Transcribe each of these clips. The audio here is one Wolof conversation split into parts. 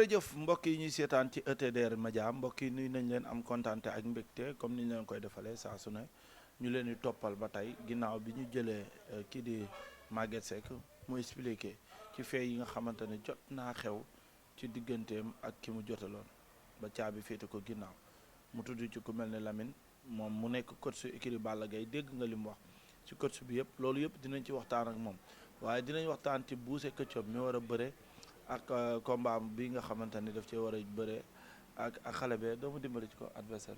jërëjëf mbokk yi ñuy seetaan ci ETDR Média mbokk yi nuyu nañ leen am kontaante ak mbégte comme ni ñu leen koy defalee saa su ne ñu leen di toppal ba tey ginnaaw bi ñu jëlee kii di Maguette Seck mu expliqué ci fee yi nga xamante ne jot naa xew ci digganteem ak ki mu jotaloon ba caabi féete ko ginnaaw mu tudd ci ku mel ne Lamine moom mu nekk coach su écurie Balla Gaye dégg nga li mu wax ci coach bi yëpp loolu yëpp dinañ ci waxtaan ak moom waaye dinañ waxtaan ci Boucher Ketchup mi war a bëre ak combat bi nga xamante ni daf cee war a bëre ak xale bee doomu dimbali ci ko adversaire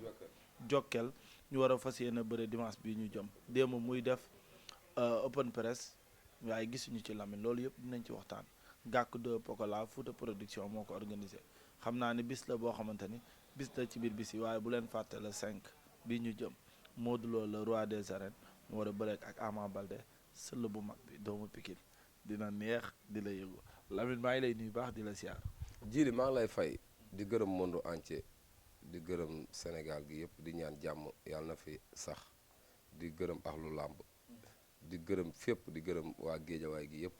Jokkel ñu war a fas yéene bëre dimanche bii ñu jëm démb muy def open press waaye gisuñu ci Lamine loolu yëpp dinañ ci waxtaan gàkk de Pokola Fouta production moo ko organisé xam naa ne bis la boo xamante ni bis la ci biir bis yi waaye bu leen fàtte la 5 bii ñu jëm Modou Lo le roi des arènes mu war a bëre ak Ama Baldé sëll bu mag bi doomu Pikine dina neex di la yëgu Lamine maa ngi lay nuyu baax di la siyaar. Jili maa ngi lay fay di gërëm monde entier di gërëm Sénégal gi yëpp di ñaan jàmm yàlla na fi sax di gërëm axlu làmb di gërëm fépp di gërëm waa géejawaay gi yëpp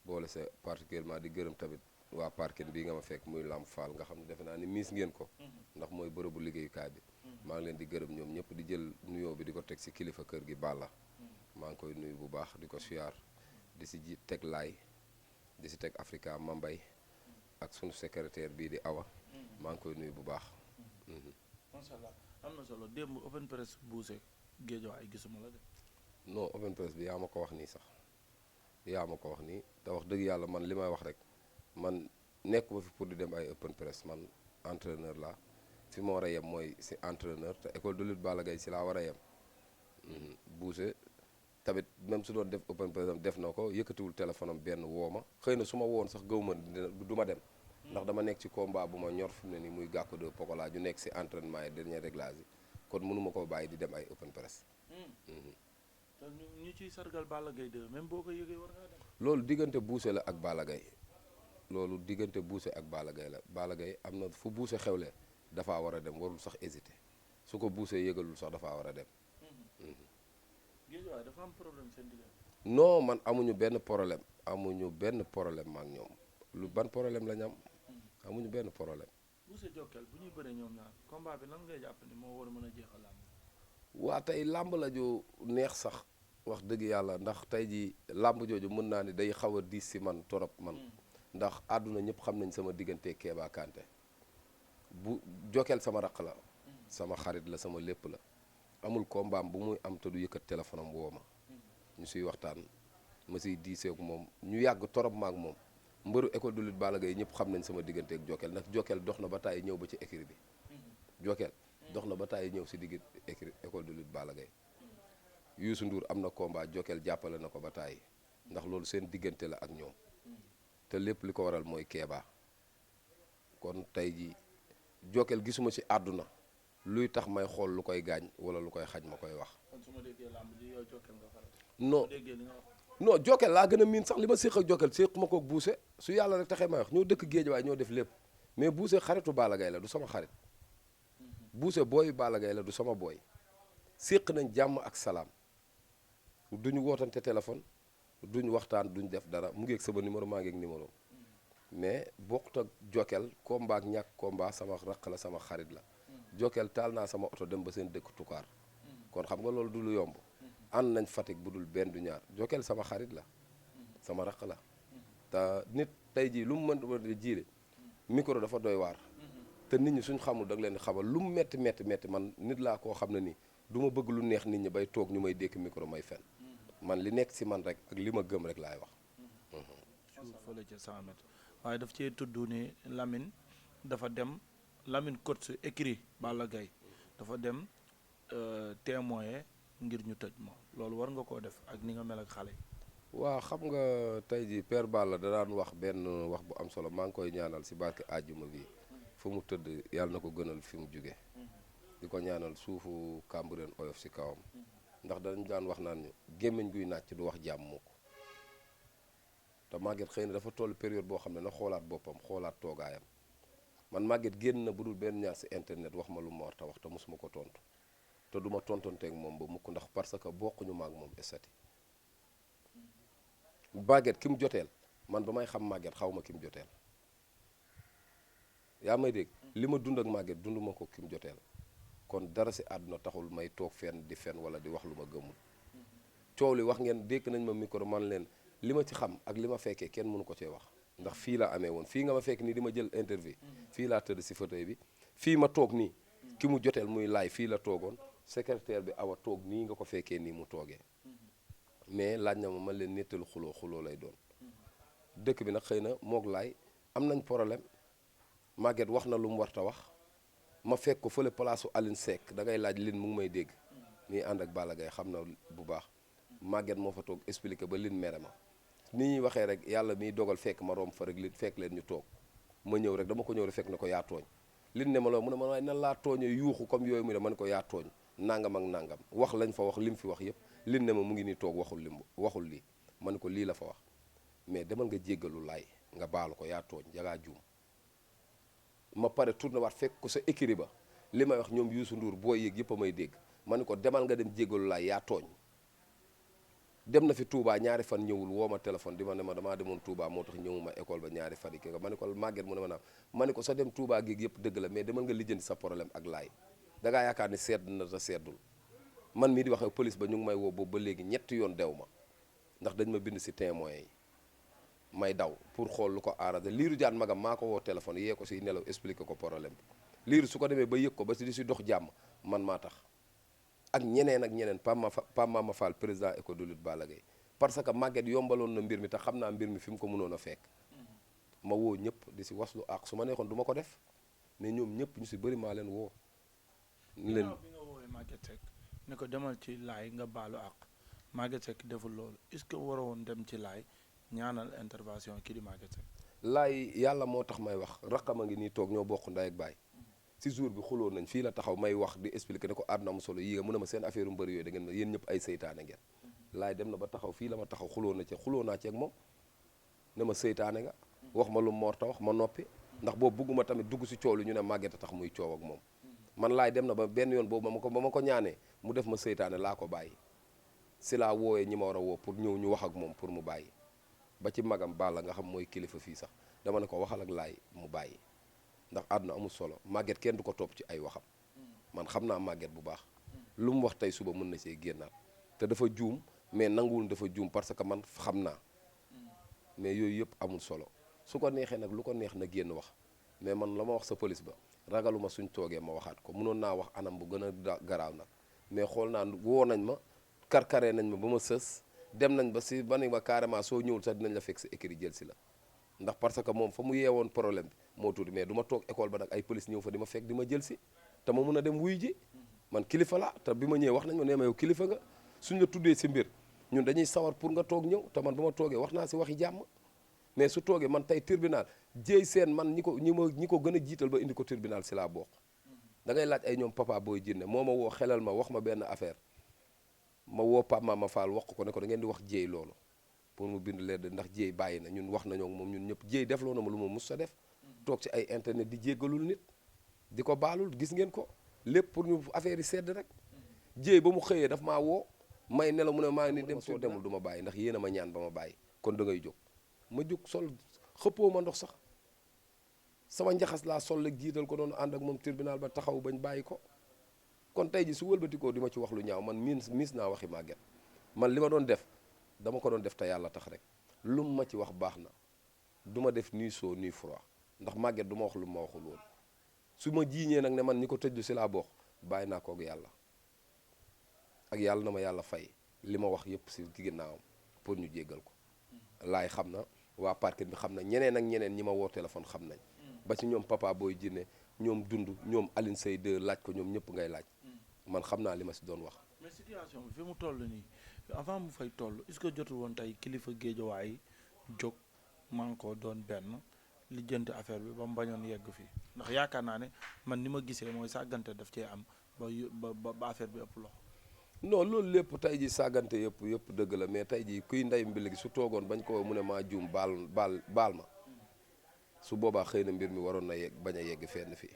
boole sa particulièrement di gërëm tamit waa parking bii nga ma fekk muy Lamp Fall nga xam ne defe naa ni miis ngeen ko ndax mooy bërëbu liggéeyukaay bi maa ngi leen di gërëm ñoom ñëpp di jël nuyoo bi di ko teg ci kilifa kër gi Balla maa ngi koy nuyu bu baax di ko siyaar di si ji teg laay di si teg Africa Mambay ak sunu secrétaire bii di Awa maa ngi koy nuyu bu baax. macha allah am na solo démb open press Boucher géejawaay gisuma la de. non open press bi yaa ma ko wax nii sax yaa ma ko wax nii te wax dëgg yàlla man li may wax rek man nekkuma fi pour di dem ay open press man entraîneur la fi ma war a yem mooy si entraîneur te école de lutte Balla Gaye si laa war a yem. Boucher tamit même su doon def open press def na ko yëkkatiwul téléphone am benn woo ma xëy na su ma woon sax gëw ma du ma dem ndax dama nekk ci combat bu ma ñor fi mu ne nii muy gàkku de Pokola ju nekk si entraînement yi dernier réglage yi kon mënuma koo bàyyi di dem ay open press. te ñu ciy sargal Balla Gaye 2 même boo ko yëgee war ngaa dem. loolu diggante Boucher la ak Balla Gaye loolu diggante Boucher ak Balla Gaye la Balla Gaye am na fu Boucher xewle dafaa war a dem warul sax hésiter su ko Boucher yëgalul sax dafaa war a dem. géejawaay dafa am problème seen diggante. non man amuñu benn problème ma ak ñoom lu ban problème la ñu am amuñu benn problème. Boucher Jokkel bu ñuy bëree ñoom ñaar combat bi lan ngay jàpp ni moo war a mën a jeexal làmb. waa tey làmb la ju neex sax wax dëgg yàlla ndax tey ji làmb jooju mën naa ni day xaw a diis si man torop man ndax àdduna ñëpp xam nañ sama diggante Kéba Kanté bu Jokkel sama raq la sama xarit la sama lépp la amul combat bu muy am te du yëkkat téléphone am woo ma ñu siy waxtaan ma siy diiseek moom ñu yàgg torop ma ak moom mbëru école de lutte Balla Gaye ñëpp xam nañ sama diggante ak Jokkel ndax Jokkel dox na ba tàyyi ñëw ba ci écurie bi Jokkel dox na ba tàyyi ñëw si digg école de lutte Balla Gaye Youssou Ndour am na combat Jokkel jàppale na ko ba tàyyi ndax loolu seen diggante la ak ñoom te lépp li ko waral mooy Kéba kon tey ji Jokkel gisuma ci àdduna luy tax may xool lu koy gaañ wala lu koy xaj ma koy wax. kon su ma déggee làmb ji yow Jokkel nga faral. non déggee li nga wax. non Jokkel laa gën a miin sax li ma séq ak Jokkel séquma ko ak Boucher su yàlla rek taxee may wax ñoo dëkk Géejawaay ñoo def lépp mais Boucher xaritu Balla Gaye la du sama xarit Boucher booyu Balla Gaye la du sama booy séq nañ jàmm ak salaam duñu wootante téléphone duñu waxtaan duñu def dara mu ngi ak sama numéro maa ngi ak numéro mais bokkut ak Jokkel combat ak ñàkk combat sama raq la sama xarit la Jokkel taal naa sama oto dem ba seen dëkk Tukaar kon xam nga loolu du lu yomb ànd nañ Fatick bu dul benn du ñaar Jokkel sama xarit la sama raq la te nit tey jii lu mu mën jiile micro dafa doy waar te nit ñi suñ xamul da nga leen di xamal lu mu metti man nit laa koo xam ne nii du ma bëgg lu neex nit ñi bay toog ñu may dékk micro may fen man li nekk si man rek ak li ma gëm rek laay wax. fële ca 100 mètres waaye daf cee tudd ni Lamine dafa dem Lamine coach écrit Balla Gaye dafa dem témoin ngir ñu tëj ma loolu war nga koo def ak ni nga mel ak xale yi. waaw xam nga tey ji Père Balla da daan wax benn wax bu am solo maa ngi koy ñaanal si barke àjjuma bi fu mu tëdd yàlla na ko gënal fi mu jóge di ko ñaanal suufu Cambérène oyof si kawam ndax dañ daan wax naan ñu gémmiñ guy nàcc du wax jàmm mukk te Maguette xëy na dafa toll période boo xam ne na xoolaat boppam xoolaat toogaayam man Maguette génn na bu dul benn ñaar si internet wax ma lu ma war ta wax te mosuma ko tontu te du ma tontonteeg moom ba mukk ndax parce que bokkuñu ma ak moom estati Maguette ki mu joteel man ba may xam Maguette xaw ma ki mu joteel yaa may dégg li ma dund ak Maguette dund ma ko ki mu joteel kon dara si àdduna taxul may toog fenn di fen wala di wax lu ma gëmul coow li wax ngeen dégg nañ ma micro man leen li ma ci xam ak li ma fekkee kenn mënu ko cee wax ndax fii la amee woon fii nga ma fekk nii di ma jël interview fii laa tëdd si fauteuil bi fii ma toog nii ki mu joteel muy laay fii la toogoon secrétaire bi awa toog nii nga ko fekkee nii mu toogee mais laaj na ma man leen nettalu xuloo lay doon dëkk bi nag xëy na moog laay am nañ problème Maguette wax na lu mu warta wax ma fekk ko fële place u Aline Seck da ngay laaj lin mu ngi may dégg nii ànd ak Balla Gaye xam na bu baax Maguette moo fa toog expliqué ba lin mere ma ni ñuy waxee rek yàlla miy dogal fekk ma romb fa rek lin fekk leen ñu toog ma ñëw rek dama ko ñëw rek fekk na ko yaa tooñ lin ne ma loo mu ne ma waaye nan laa tooñee yuuxu comme yooyu mu ne man ko yaa tooñ nangam ak nangam wax lañ fa wax lim fi wax yëpp lin ne ma mu ngi nii toog waxul lii ma ne ko lii la fa wax mais demal nga jéggalu laay nga baalu ko yaa tooñ yagaa juum ma pare tourné waat fekk ko sa écrit ba li may wax ñoom Youssou Ndour booy yéeg yëpp a may dégg ma ne ko demal nga dem jéggalu laay yaa tooñ dem na fi Touba ñaari fan ñëwul woo ma téléphone di ma ne ma damaa demoon Touba moo tax ñëwuma école ba ñaari fan yi ki nga ma ne ko Maguette mu ne ma naam ma ne ko sa dem Touba géeg yëpp dëgg la mais demal nga lijjanti sa problème ak laay da ngaa yaakaar ni sedd na te seddul man mii di wax ak police ba ñu ngi may woo boobu ba léegi ñetti yoon dew ma ndax dañ ma bind si témoins yi may daw pour xool lu ko arrangé liiru jaan magam maa ko woo téléphone yee ko si nelaw expliqué ko problème bi liiru su ko demee ba yëg ko ba si di si dox jàmm man maa tax ak ñeneen Pam Mama Fall président école de lutte Balla Gaye parce que Maguette yombaloon na mbir mi te xam naa mbir mi fi mu ko mënoon a fekk ma woo ñëpp di si waslu ak su ma neexoon du ma ko def mais ñoom ñëpp ñu si bëri maa leen woo bi nga woowee Maguette Seck ne ko demal ci laay nga baalu ak Maguette Seck deful loolu est-ce que waroon dem ci laay ñaanal intervention kii di Maguette Seck laay yàlla moo tax may wax raqam a ngi nii toog ñoo bokk ndey ak baay si jour bi xuloo nañ fii la taxaw may wax di expliquer ne ko àdduna am solo yii nga mu ne ma seen affaire mbëri yooyu da ngeen yéen ñëpp ay seytaane ngeen laay dem na ba taxaw fii la ma taxaw xuloo naa ci ak moom ne ma seytaane nga wax ma lu moor ta wax ma noppi ndax boobu bugguma tamit dugg si coow li ñu ne Maguette a tax muy coow ak moom man laay dem na ba benn yoon boobu ba ma ko ñaanee mu def ma seytaane laa ko bàyyi si laa wooyee ñi ma war a woo pour ñëw ñu wax ak moom pour mu bàyyi ba ci magam Balla nga xam mooy kilifa fii sax dama ne ko waxal ak laay mu bàyyi ndax àdduna amul solo Maguette kenn du ko topp ci ay waxam man xam naa Maguette bu baax lu mu wax tey suba mën na see génnaat te dafa juum mais nanguwul dafa juum parce que man xam naa mais yooyu yëpp amul solo su ko neexee nag lu ko neex na génn wax mais man la ma wax sa police ba ragaluma suñ toogee ma waxaat ko mënoon naa wax anam bu gën a garaaw nag mais xool naa woo nañ ma karkaree nañ ma ba ma sës dem nañ ba si ba ni ma carrément soo ñëwul sax dinañ la fekk sa écrit jël si la ndax parce que moom fa mu yeewoon problème bi moo tuuti mais du ma toog école ba nag ay police ñëw fa di ma fekk di ma jël si te ma mun a dem wuy ji man kilifa la te bi ma ñëwee wax nañ ma nee ma yow kilifa nga suñ la tuddee si mbir ñun dañuy sawar pour nga toog ñëw te man ba ma toogee wax naa si waxi jàmm mais su toogee man tey tribunal jéey seen man ñi ko gën a jiital ba indi ko tribunal si laa bokk da ngay laaj ay ñoom papa booy jinne moo ma woo xelal ma wax ma benn affaire ma woo Pape Mama Fall wax ko ne ko da ngeen di wax jéey loolu pour mu bind leen ndax jéey bàyyi na ñun wax nañoo moom ñun ñëpp jéey def loo na ma lu ma mus sa def toog ci ay internet di jéggalul nit di ko baalul gis ngeen ko lépp pour ñu affaire yi sedd rek jéey ba mu xëyee daf maa woo may ne la mu ne maa ngi ni dem soo demul du ma bàyyi ndax yéen a ma ñaan ba ma bàyyi kon da ngay jóg ma jóg sol xëppoo ma ndox sax sama njaxas laa sol la jiital ko doon ànd ak moom tribunal ba taxaw bañ bàyyi ko kon tey ji su wëlbatikoo di ma ci wax lu ñaaw man miis naa waxi Maguette man li ma doon def dama ko doon def te yàlla tax rek lu ma ci wax baax na du ma def ni chaud ni froid ndax Maguette du ma wax lu ma waxul woon su ma jiiñee nag ne man ñi ko tëjlu si laa bokk bàyyi naa ko ak yàlla na ma yàlla fay li ma wax yëpp si ginnaawam pour ñu jéggal ko laay xam na waa parquet bi xam na ñeneen ak ñeneen ñi ma woo téléphone xam nañ ba ci ñoom papa booy jinne ñoom dund ñoom Aline Sey 2 laaj ko ñoom ñëpp ngay laaj man xam naa li ma si doon wax. mais situation bi fi mu toll nii avant mu fay toll est-ce que jotul woon tey kilifa géejawaay jóg man ko doon benn lijjanti affaire bi ba mu bañoon yegg fii ndax yaakaar naa ne man ni ma gisee mooy sàggante daf cee am ba affaire bi ëpp loxo. non loolu lépp tey ji sàggante yëpp dëgg la mais tey ji kuy ndey mbil gi su toogoon bañ ko mu ne maa juum baal ma su boobaa xëy na mbir mi waroon na yegg bañ a yegg fenn fii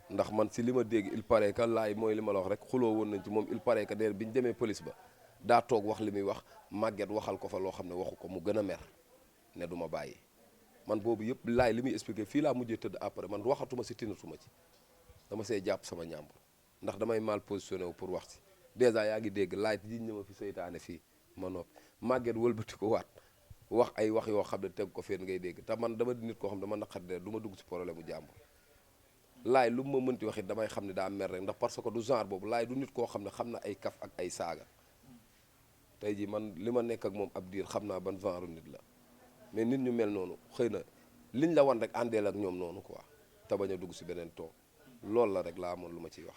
ndax man si li ma dégg il paraît que laay mooy li ma la wax rek xuloo woon nañ ci moom il paraît que der bi ñu demee police ba daa toog wax li muy wax Maguette waxal ko fa loo xam ne waxu ko mu gën a mer ne du ma bàyyi man boobu yëpp laay li muy expliqué fii laa mujjee tëdd après man waxatuma si tinatuma ci dama see jàpp sama ñàmbur ndax damay mal positionné wu pour wax si dèjà yaa ngi dégg laay ji ñëma fi seytaane fii ma noppi màgget wëlbati ko waat wax ay wax yoo xam ne teg ko feen ngay dégg te man dama di nit koo xam ne dama naqari de du ma dugg si problème bu jàmbur laay lu mu ma mënti wax it damay xam ne daa mer rek ndax parce que du genre boobu laay du nit koo xam ne xam na ay kaf ak ay saaga tey jii man li ma nekk ak moom ab diir xam naa ban genre nit la mais nit ñu mel noonu xëy na liñ la wan rek àndeel ak ñoom noonu quoi te bañ a dugg si beneen toog loolu la rek laa amoon lu ma ciy wax.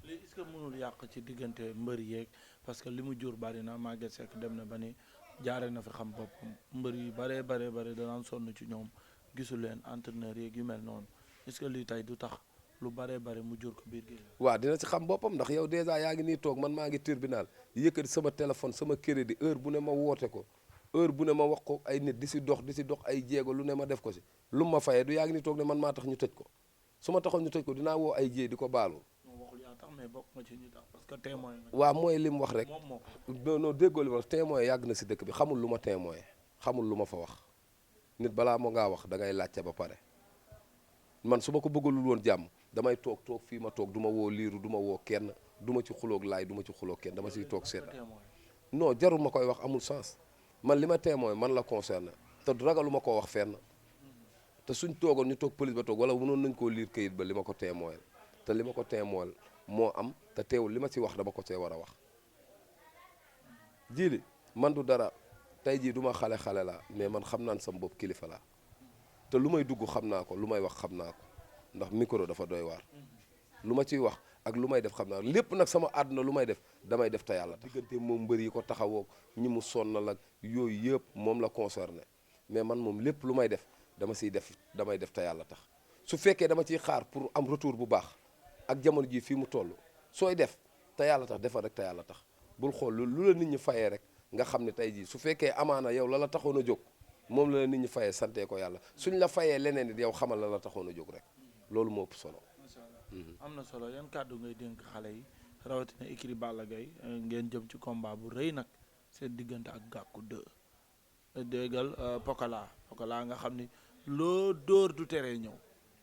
lii est-ce que mënul yàq ci diggante mbër yeeg parce que li mu jur bari na Maguette Seck dem na ba ni jaare na fi xam boppam mbër yi bare danaan sonn ci ñoom gisul leen entraîneur yeeg yu mel noonu est-ce que lii tey du tax lu bare mu jur ko biir gi. waaw dina ci xam boppam ndax yow dèjà yaa ngi nii toog man maa ngi tribunal yëkkati sama téléphone sama crédit heure bu ne ma woote ko heure bu ne ma wax ko ay nit di si dox ay jéego lu ne ma def ko si lu ma fayee du yaa ngi nii toog ne man maa tax ñu tëj ko su ma taxoon ñu tëj ko dinaa woo ay jéey di ko baalu. waxul yaa tax mais bokk nga ci ñu tax parce que témoin. waaw mooy li mu wax rek moom non déggoo li ma wax témoin yàgg na si dëkk bi xamul lu ma témoin xamul lu ma fa wax nit balaa moo ngaa wax da ngay laajte ba pare man su ma ko bëggalul woon jàmm damay toog fii ma toog du ma woo liiru du ma woo kenn du ma ci xuloog laay du ma ci xuloog kenn dama siy toog seet non jarul ma koy wax amul sens man li ma témoin man la concerné te ragalu ma koo wax fenn te suñ toogoon ñu toog police ba toog wala mënoon nañ koo liir kayit ba li ma ko témoin te li ma ko témoin moo am te teewul li ma ci wax dama ko see war a wax jiili man du dara tey jii du ma xale la mais man xam naan sama bopp kilifa laa te lu may dugg xam naa ko lu may wax xam naa ko ndax micro dafa doy waar lu ma ciy wax ak lu may def xam naa lépp nag sama àdduna lu may def damay def te yàlla diggante moom mbër yi ko taxawoo ñi mu sonnal ak yooyu yëpp moom la concerné mais man moom lépp lu may def damay def te yàlla tax su fekkee dama ciy xaar pour am retour bu baax ak jamono ji fii mu toll sooy def te yàlla tax defal rek te yàlla tax bul xool lu la nit ñi fayee rek nga xam ne tey jii su fekkee amaana yow la taxoon a jóg moom la nit ñi fayee santee ko yàlla suñ la fayee leneen it yow xamal la taxoon a jóg rek loolu moo ëpp solo. am na solo yan kàddu ngay dénk xale yi rawatina écurie Balla Gaye ngeen jëm ci combat bu rëy nag seen diggante ak Gackou 2 déggal Pokola nga xam ni loo dóor du teree ñëw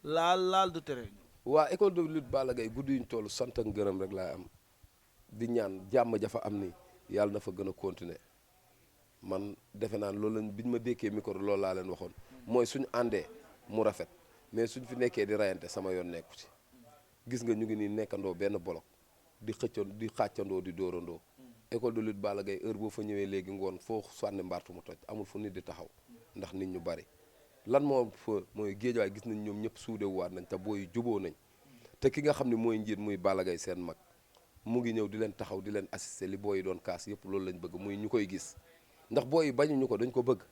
laal du teree ñëw. waa école de lutte Balla Gaye guddi yuñ toll sant ak ngërëm rek laay am di ñaan jàmm jafa am ni yàlla na fa gën a continuer man defe naan loolu lañ biñ ma dékkee micro loolu laa leen waxoon mooy suñu àndee mu rafet mais suñ fi nekkee di rayante sama yoon nekku ci gis nga ñu ngi nii nekkandoo benn bolok di xàccandoo di dóorandoo école de lutte Balla Gaye heure boo fa ñëwee léegi ngoon foo sànni mbaartu mu toj amul fu nit di taxaw ndax nit ñu bari lan moo fa mooy géejawaay gis nañ ñoom ñëpp suudewaat nañ te booy juboo nañ te ki nga xam ne mooy njiit muy Balla Gaye seen mag mu ngi ñëw di leen taxaw di leen assister li booy yi doon kaas yëpp loolu lañ bëgg muy ñu koy gis ndax booy yi bañuñu ko dañ ko bëgg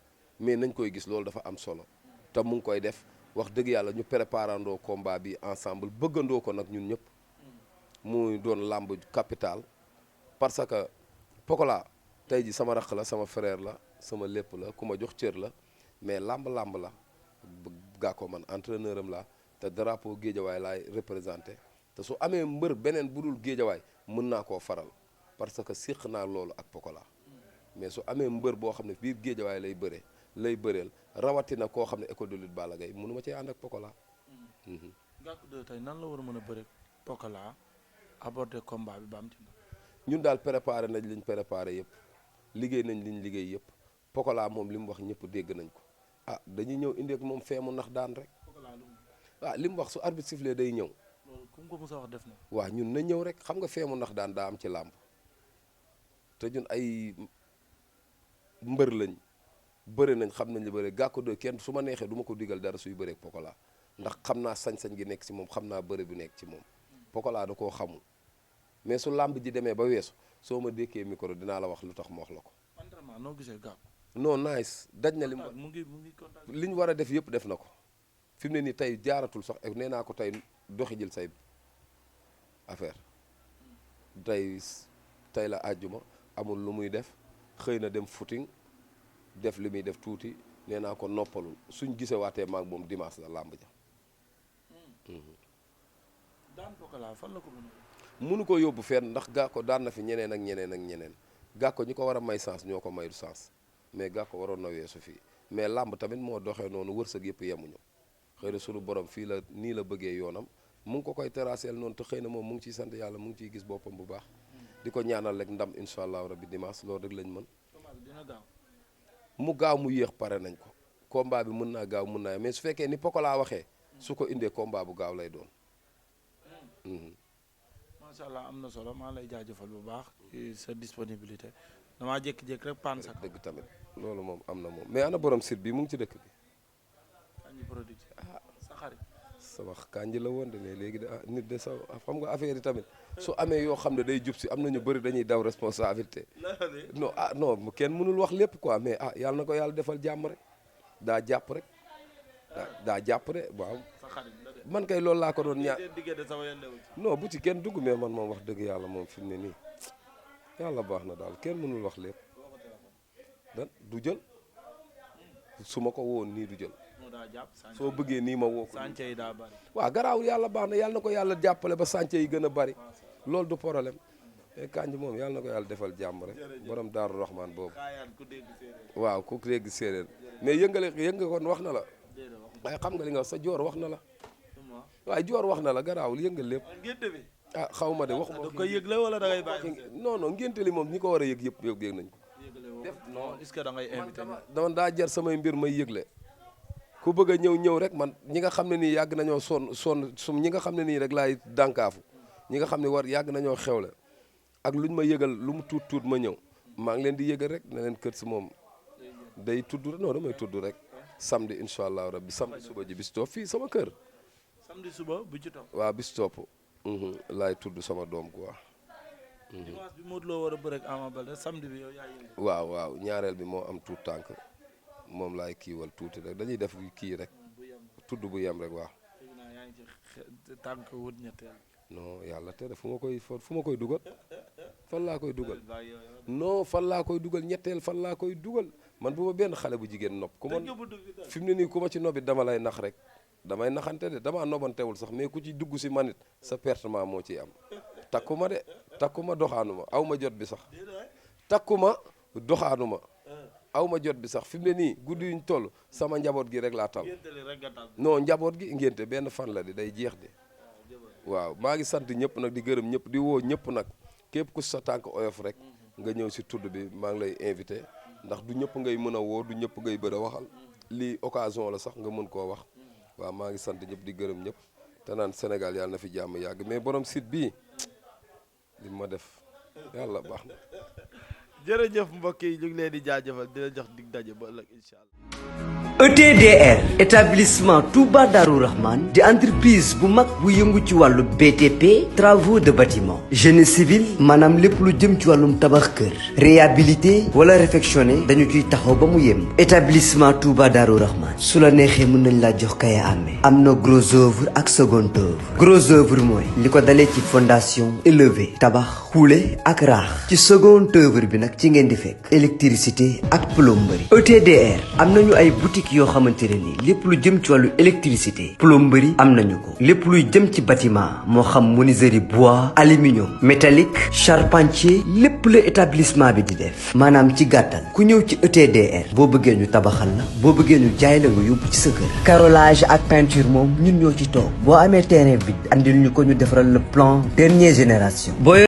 mais nañ koy gis loolu dafa am solo te mu ngi koy def wax dëgg yàlla ñu préparandoo combat bi ensemble bëggandoo ko nag ñun ñëpp muy doon làmb capital parce que Pokola tey ji sama rakk la sama frère la sama lépp la ku ma jox cër la mais làmb la Gackou man entraîneur am la te drapeau géejawaay laay représenté te su amee mbër beneen bu dul géejawaay mën naa koo faral parce que séq naa loolu ak Pokola mais su amee mbër boo xam ne biir géejawaay lay bëreel rawatina koo xam ne école de lutte Balla Gaye mënu ma cee ànd ak Pokola. Gackou 2 tey nan la war a mën a bëre Pokola aborder combat bi ba am ci ñun daal préparé nañ liñ préparé yëpp liggéey nañ liñ liggéey yëpp Pokola moom li mu wax ñëpp dégg nañ ko dañuy ñëw indi ak moom feemu ndax daan rek li mu wax su arbitre sifflé day ñëw. loolu ku ko mës a wax def na. waaw ñun na ñëw rek xam nga feemu ndax daan daa am ci làmb te ñun ay mbër lañ bëre nañ xam nañ li bëre Gackou 2 kenn su ma neexee du ma ko digal dara suy bëree Pokola ndax xam naa sañ-sañ gi nekk ci moom xam naa bëre bi nekk ci moom Pokola da koo xamul mais su làmb ji demee ba weesu soo ma dékkee micro dinaa la wax lu tax ma wax la ko. entraînement noo gisee Gackou. non nice daj na li ñu war a def yëpp def na ko fi mu ne nii tey jaaratul sax nee naa ko tey doxi jël say affaire tey la àjjuma amul lu muy def xëy na dem footing def li muy def tuuti nee naa ko noppalul suñ gisewaatee maag moom dimanche la làmb ja. daan Pokola fan la ko mënu ko yóbbu fenn ndax Gackou daan na fi ñeneen ak ñeneen Gackou ñi ko war a may sens ñoo ko mayul sens mais Gackou waroon na weesu fii mais làmb tamit moo doxee noonu wërsëg yëpp yemuñu xëy na sunu borom fii la nii la bëggee yoonam mu ngi ko koy teraseel noonu te xëy na moom mu ngi ciy sant yàlla mu ngi ciy gis boppam bu baax di ko ñaanal rek ndam incha allahu rabbi dimanche loolu rek lañ mën. mu gaaw mu yéex pare nañ ko combat bi mën naa gaaw mën naa mais su fekkee ni Pokola waxee su ko indee combat bu gaaw lay doon. macha allah am na solo maa lay jaajëfal bu baax ci sa disponibilité damaa jékki-jékki rek paan sax dëgg tamit loolu moom am na moom mais ana borom site bi mu ngi ci dëkk bi. Kandji Production sa xarit. sama Kandji la woon de mais léegi de nit de sa xam nga affaire yi tamit su amee yoo xam ne day jub si am na ñu bëri dañuy daw responsabilité. non non kenn mënul wax lépp quoi mais yàlla na ko yàlla defal jàmm rek daa jàpp rek daa jàpp de waaw. man kay loolu laa ko doon ñaan non bu ci kenn dugg mais man moom wax dëgg yàlla moom fi mu ne nii yàlla baax na daal kenn mënul wax lépp du jël su ma ko woon nii du jël soo bëggee nii ma woo ko waaw garaawul yàlla baax na yàlla na ko yàlla jàppale ba sànce yi gën a bari loolu du problème mais Kandji moom yàlla na ko yàlla defal jàmm rek borom Daaru Rahman boobu waaw ku dégg séeréer mais yënga kon wax na la waaye xam nga li nga wax sa joor wax na la waaye joor wax na la garaawul yëngal lépp xaw ma de waxuma da koy yëgle wala da ngay bàyyi non non ngénte li moom ñi ko war a yëg yëpp yëg nañ ko def non est-ce que da ngay invité dama daa jar samay mbir may yëgle ku bëgg a ñëw rek man ñi nga xam ne nii yàgg nañoo sonn ñi nga xam ne nii rek laay dànkaafu ñi nga xam ne yàgg nañoo xewle ak luñ ma yëgal lu mu tuut ma ñëw maa ngi leen di yëgal rek ne leen kër si moom day tudd rek non damay tudd rek samedi incha allah rabbi samedi suba ji bis topp fii sama kër samedi suba bu ci topp waaw bis topp laay tudd sama doom quoi. dimanche bi Modou Lo war a bëre ak Ama Baldé samedi bi yow yaa yëngu. waaw ñaareel bi moo am tuut tànk moom laay kiiwal tuuti rek dañuy def kii rek tudd bu yem rek waaw. yaa ngi ci tànk wut ñetteel. non yàlla tere fu ma koy dugal fan laa koy dugal non fan laa koy dugal ñetteel fan laa koy dugal man bu ma benn xale bu jigéen nopp ku ma fi mu ne nii ku ma ci nobbi dama lay nax rek damay naxante de damaa nobantewul sax mais ku ci dugg si manit sa pertement moo ciy am takkuma de takkuma doxaanuma aw ma jot bi sax takkuma doxaanuma aw ma jot bi sax fi mu ne nii guddi yuñ toll sama njaboot gi rek laa tal non njaboot gi ngénte benn fan la di day jeex de waaw maa ngi sant ñëpp nag di gërëm ñëpp di woo ñëpp nag képp ku sa tànk oyof rek nga ñëw si tudd bi maa ngi lay invité ndax du ñëpp ngay mën a woo du ñëpp ngay bëgg a waxal lii occasion la sax nga mën koo wax waaw maa ngi sant ñëpp di gërëm ñëpp te naan Sénégal yàlla na fi jàmm yàgg mais borom site bii li ma def yàlla baax na. jërëjëf mbokk yi ñu ngi leen di jaajëfal di la jox dig daje ba ëllëg incha allah. ETDR établissement Touba Darou Rahman di entreprise bu mag bu yëngu ci wàllu BTP travaux de bâtiment génie civil maanaam lépp lu jëm ci wàllum tabax kër réhabilité wala réfectionné dañu ciy taxaw ba mu yem. établissement Touba Darou Rahman su la neexee mën nañ laa jox kaya amee am na gros œuvre ak second œuvre gros œuvre mooy li ko dalee ci fondation élevé tabax xuule ak raax ci second œuvre bi nag ci ngeen di fekk électricité ak plomberie. ETDR am nañu ay boutique yoo xamante ne ni lépp lu jëm ci wàllu électricité plomberie am nañu ko lépp luy jëm ci bâtiment moo xam menuiserie bois aluminium métallique charpentier lépp la établissement bi di def maanaam ci gàttal ku ñëw ci ETDR boo bëggee ñu tabaxal la boo bëggee ñu jaay la nga yóbbu ci sa kër carrelage ak peinture moom ñun ñoo ci toog boo amee terrain bi andil ñu ko ñu defaral le plan dernière génération.